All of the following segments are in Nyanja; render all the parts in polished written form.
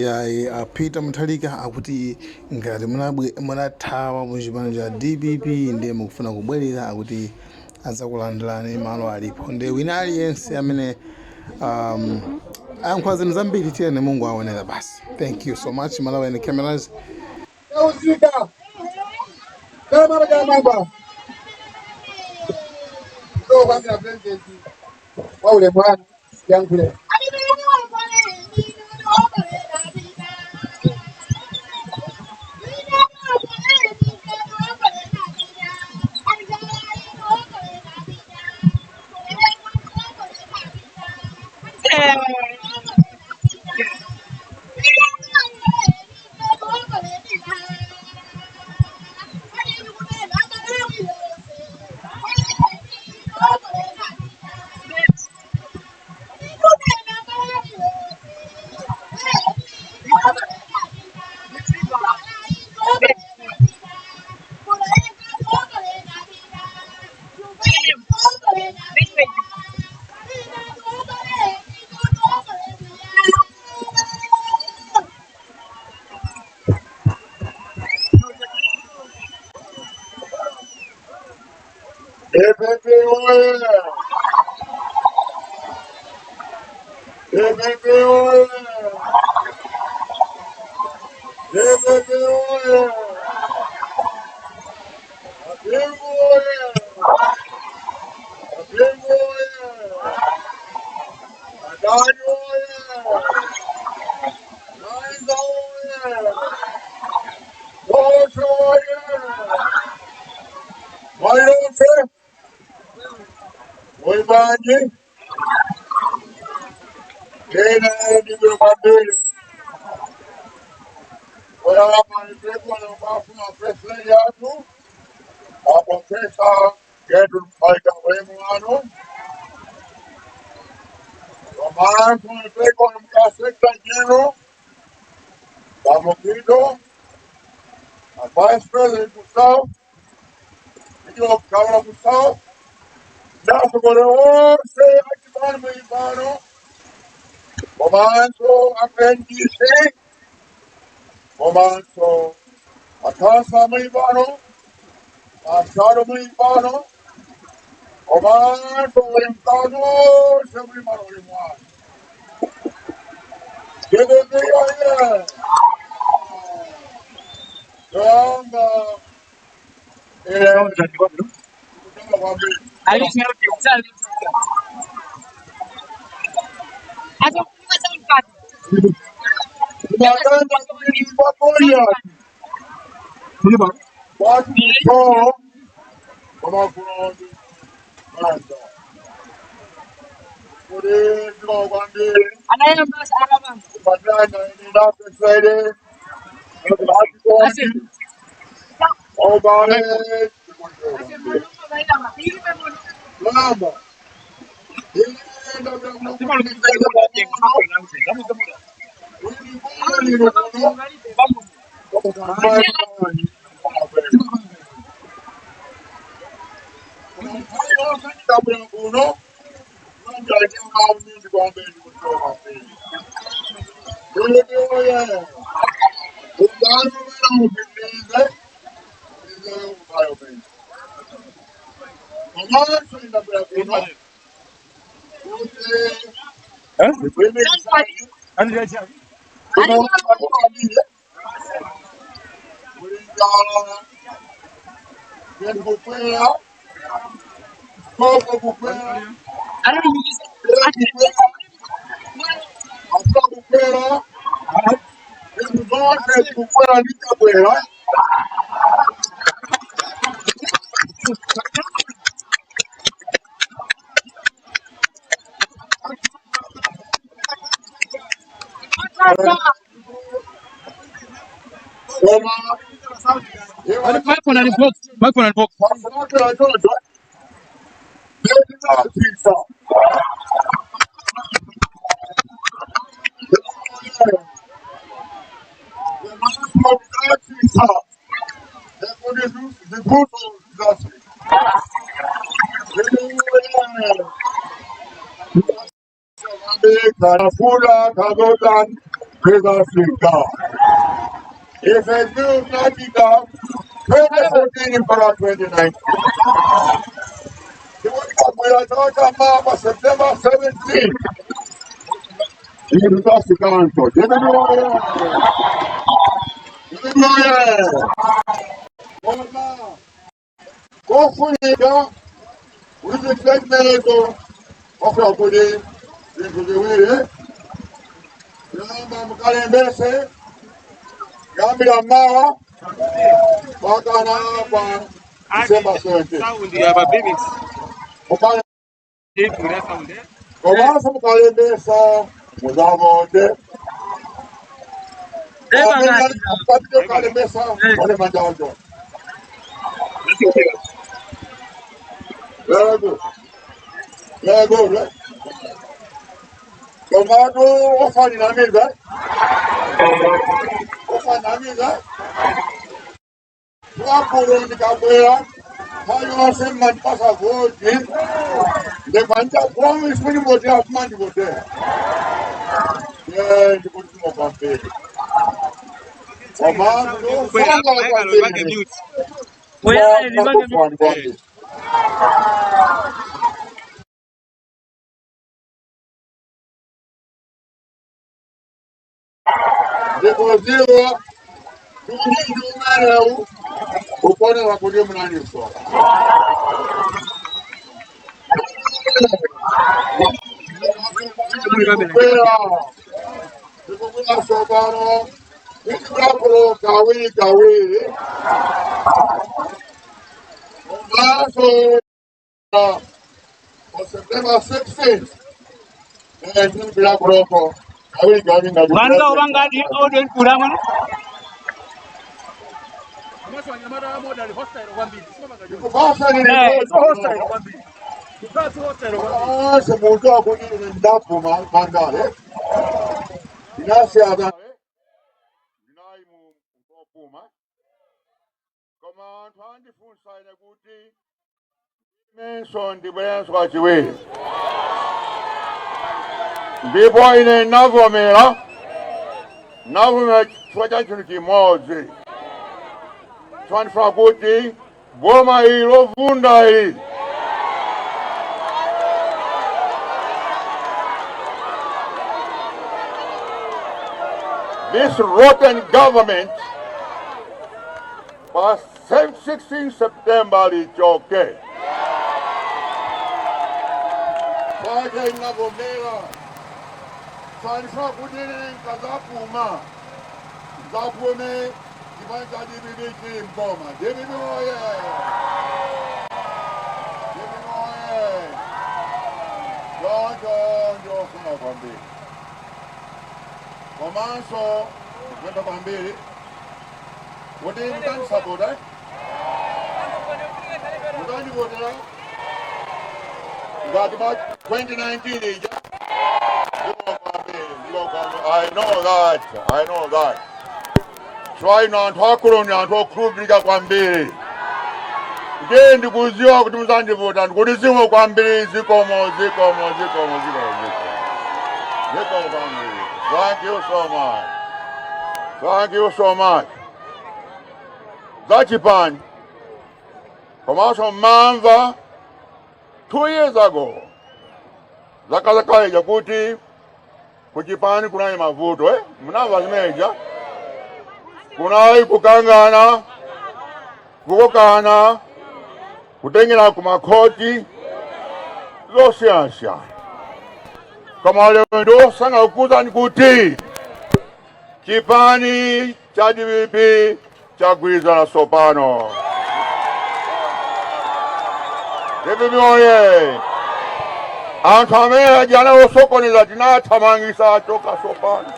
Yayi, a Peter Mutharika akuti ngati munathawa mu chipani cha DPP ndiye mukufuna kubwerera, akuti adzakulandirani, malo alipo. Ndiye wina aliyense amene ayankhula zinthu zambiri, tiyeni Mungu aonera basi. Thank you so much, Malawi Cameras. Usika kama mamba ndo kwambira president wa ulemu wanu yankhule. DPP oye! DPP oye! DPP oye! Bingu oye! Bingu oye! Adani oye! Maiza oye! Bosho oye! Mayonse Mwibanji tena ndibyo kwambiri oyamba ndikuona kwafuna president yathu a Professor Gertrude Mutharika ulemu wanu komanso ndikuona mka Secretary General Bamokito, a Vice President ku South ndiyo kukawula ku South ndasokole onse achipani muipano komanso a NDC komanso akhansa muipano ashado muipano komanso ulimkano onse mulimano ulimwano DPP oye! Toyamba kutamba kwambiri timatenda kuti kwa Goliath kwati kuchoo koma kuno ndi manda kuti ndiko kwambiri kupatana ine ndapesere atikondi obale lamba ine ndapita kuno pang'ono kuti boma lino kuno kumaani koma nthawi yonse ndikabwera kuno manjatingaumindi kwambiri kutoka kwambiri. Dole oye! Ugano mera mupindize ize ubayo peni komanso ndabwera kuno kuti ndikulimbikitsani kuno kwambiri kuli njala, zinthu kukwera, koko kukwera, kukwera, mafuta kukwera, zinthu zonse zikukwera ndichakwera. Koma pasanakwera choncho ndetinatsitsa. Komanso ndekuti zinthuzo zidzatsitsa. Mafuta kazotani Africa. Ife tinachita 2014 mpaka 2019. Tikabwera chaka chamawa pa September 17. Inu tafikanso. DPP oye! DPP oye! Koma kofunika kuti tichite chimenecho ofuna kuti zinthu ziwiri. Yamba mukalembese kuyambira mawa mpakana pa December 17. Sound ya ba Phoenix. Ipura sound. Komanso mukalembesa muzavote. Amene kalembesa wale manjajo. Very good. Very good. Eh? Komatu osaninamiza. Osanamiza. Twakulu ndikabwera nthawi mmandipasa voti ndipanja promise kuti votera kumandivotera. Ndikuti kwambiri. Komatu ndosangala kwambiri. Kwambiri. Ndikuziwa kuti umenewu ukonera kuti munaniso. Ndikukwera ndikukwera sopano ndikulakulo kawiri kawiri komanso on September 16th ndikulakuloko kawiri kawiri ngati Wanga wanga audio ipura mwana. Ndikupasa Eh, so hostile kwambiri. Onse muntu akuti ndapuma mandale ndinasiyana ndinayi mu mpopuma koma anthu andifunsa ine kuti menso ndibwerenso kachiwiri ndipo ine navomera navomera chifukwa cha chinthu chimodzi chifukwa kuti boma ili lovunda ili this rotten government pa 16 September lichoke. Pake navomera sanifuna kuti ine nkazapuma nzapume chipani cha DPP chili mboma. DPP oye! DPP oye! Choncho ndofuna kwambiri komanso ndikupempha kwambiri kuti mutandisapota mutandivotera ngati ma 2019 ija. I know that, I know that. So ino anthu akulu ni anthu okhulupirika kwambiri. Ndiye ndikuziwa kuti muzandivota ndikuti zikomo kwambiri zikomo zikomo zikomo zikomo zikomo. Zikomo kwambiri. Thank you so much. Thank you so much. Zachipani. Komanso mamva 2 years ago. Zaka zakale kuti kuchipani kunali mavuto eh? Munamva zimeneja kunali kukangana kukokana kutengera kumakhoti zosiyanasiyana koma lero ndosanga kukuwuzani kuti chipani cha DPP chagwirizana sopano. DPP oye! Anthu amene aja osokoneza tinathamangisa achoka sopano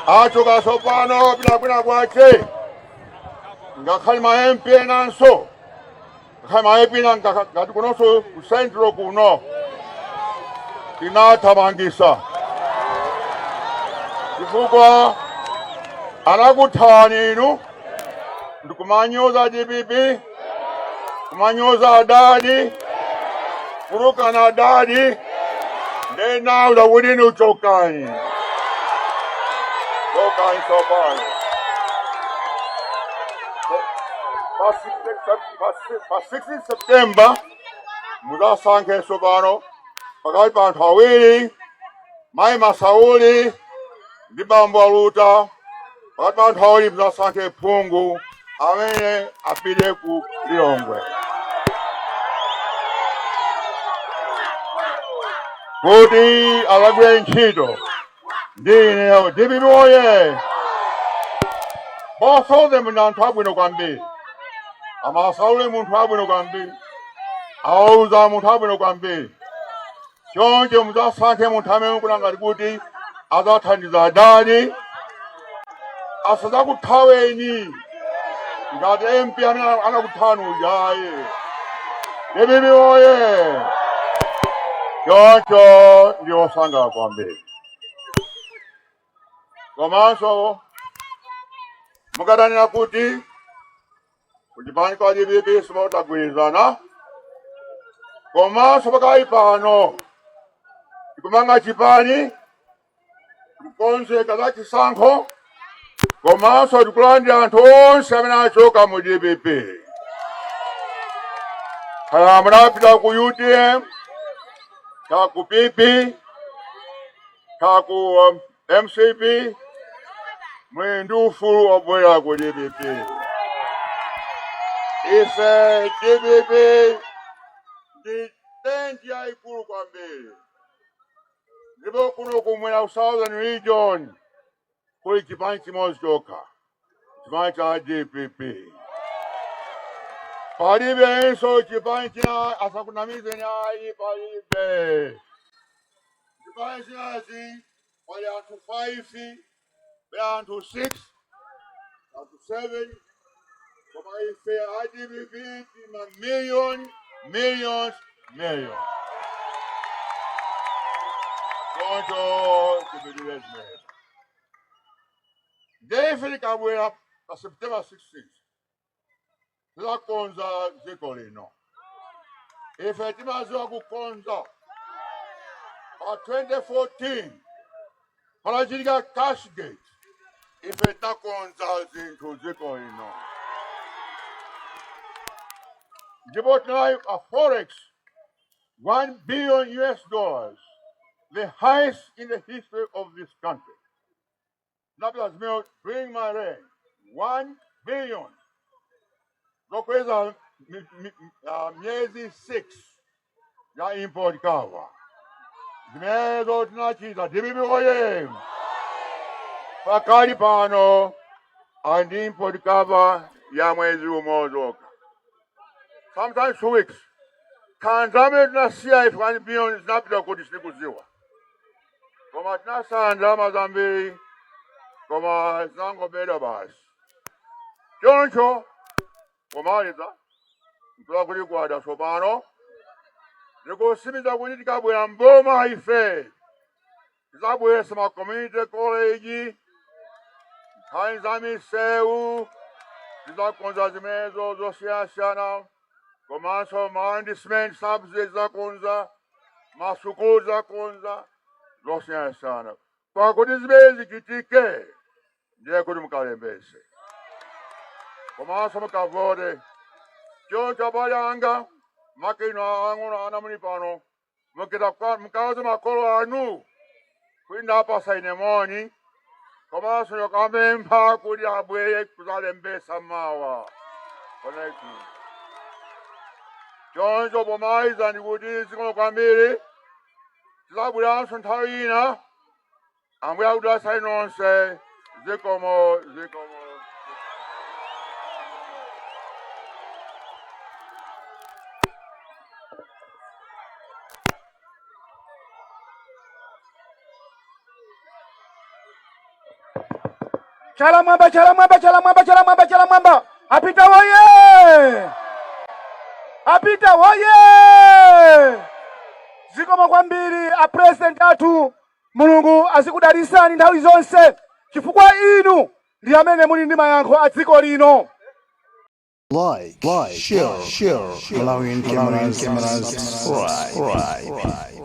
achoka sopano pita kwina kwache ngakhale ma MP enanso ngakhale ma MP ena ngati kunonso ku Central kuno tinathamangisa chifukwa anakuthawani inu ndikumanyoza DPP kumanyoza adadi kurukana adadi ndenauza kuti inu chokani. Chokani tsopano. Pa 16 September muzasankhe tsopano pakati pa anthu awiri, Mayi Masauli ndi Bambo Aluta. Pakati pa anthu awiri muzasankhe phungu amene apite ku Lilongwe kuti akagwire ntchito ndi ineyo. DPP oye! Both of them ndi anthu abwino kwambiri. A Masauli munthu abwino kwambiri, auza munthu abwino kwambiri. Choncho mudzasankhe munthu amene mukuona ngati kuti adzathandiza adani, asadzakuthaweni ngati MP amene anakuthawani uja ayi. DPP oye! Choncho ndi osangalala kwambiri. Komanso mukadanena kuti kuchipani kwa DPP simotagwirizana, komanso pakali pano tikumanga chipani, tikukonzeka za chisankho, komanso tikulandira anthu onse amene achoka mu DPP, kaya munapita ku UTM, kaya ku PP, kaya ku MCP, muli ndi ufulu wobwera ku DPP. Ife DPP ndi tenti yayikulu kwambiri, ndipo kuno kumwera ku Southern Region kuli chipani chimodzi chokha, chipani cha DPP. Palibenso chipani china, asakunamizeni ayi, palibe chipani chinachi. Pali anthu 5, pali anthu 6, anthu 7, koma ife a DPP tima million, millions, million. Choncho tipitire zimenezo. Ndiye ife tikabwera pa September 16 tizakonza dziko lino. Ife timaziwa kukonza. Pa 2014 panachitika Cashgate, ife tinakonza zinthu dziko lino, ndipo tinali pa forex 1 billion US dollars, the highest in the history of this country. Tinapeza zimene during my reign, 1 billion, zokweza miyezi 6 ya import cover. Zimenezo tinachita. DPP oye! Pakali pano and import cover ya mwezi umodzi wokha, sometimes 2 weeks. Khandame tinasiya ife 1 billion zinapita kuti sitikudziwa, koma tinasala ndalama zambiri, koma zinangobedwa basi. Choncho pomaliza ntola kuti kwada tsopano ndikutsimikiza kuti tikabwera mboma ife tizabweretsa ma community college, nkhani za misewu tizakonza zimenezo zosiyanasiyana, komanso ma cement subsidy tizakonza, masukulu tizakonza zosiyanasiyana. Pakuti zimene zichitike ndiye kuti mukalembese komanso mukavote. Choncho abale anga, makino ang'ono, ana muli pano, mukita mukauze makolo anu kuti ndapasa ine moni, komanso yokamempha kuti abwere kuzalembesa mawa connecting. Choncho pomaliza ndikuti zikomo kwambiri. Tizabweranso nthawi ina. Ambuye akudalitseni nonse. Zikomo, zikomo. Chala mwamba, chala mwamba, chala mwamba, chala mwamba, chala mwamba! Apita woye! Apita woye! Zikomo kwambiri a president athu. Mulungu azikudalisani nthawi zonse, chifukwa inu ndi amene muli ndi mayankho a dziko lino. Like, share, Malawian cameras, subscribe.